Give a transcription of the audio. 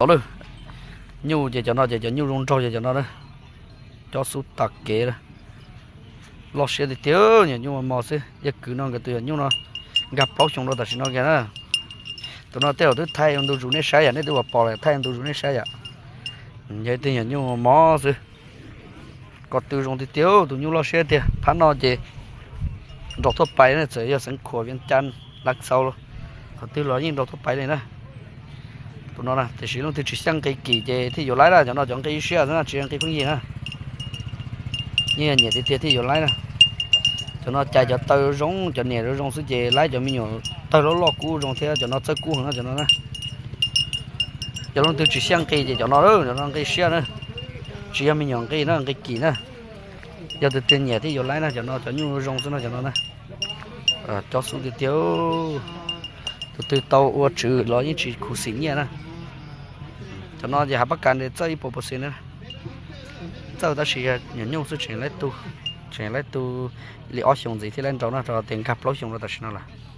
Tau lawm. Nyuj ces cov no ces cov nyuj zoo nraug ces cov no na. Cob xub tag kev lawm. Loj siab tiag tiag, nyuam nyuj mos mos xwb. Yog kwv no nkawd tus yog nyuj no nkag plaub xyoo rau tam sim no kiag na. Tus no tej zaum twb thaij ua ntu zus nej saib yom, nej twb pom lawm, thaij ua ntu zus nej saib yom. Yog ib tug nyuam nyuj mos mos xwb. Ko tw zoo tiag tiag, tus nyuj loj siab tiag. Phab no ces nraus thuaj pais na, txawm yog Xeev Khuam, Vias Cas, Lav Xaus, qhov twg los yeej nraus thuaj pais li na. Tus no na, tiam sis leej twg tsis xyaj nqi kim ces thiaj yuav laib na, cov no cov nqi siab xwb na, tsis yog nqi pheej yig na. Yeej yog nyiam tiag tiag thiaj yuav laib na. Cov no cais cov taw zoo, cov niam zoo zoo xwb ces laib cov me nyuam tawg loj loj kub zoo thiab, cov no txawj kub heev na cov no na. Cov leej twg tsis xyaj nqi ces cov no, cov no nqi siab na. Tsis yog me nyuam nqi na, nqi kim na. Yog tus twg nyiam thiaj yuav laib na, cov no cov nyuj zoo xwb no cov no na. Cob xub tiag tiag. Tus twg tau ua tswv los yeej tsis khuv xim nyiaj na. Cov no ces hav pab kas txawj ib puas pawv xees na. Txawj tab sis nyuam nyuj xwb, tseem laib tu, tseem laib tu li ob xyoos ntxiv thiaj laib nraus no, rau tias nkag plaub xyoo rau tam sim no lawm.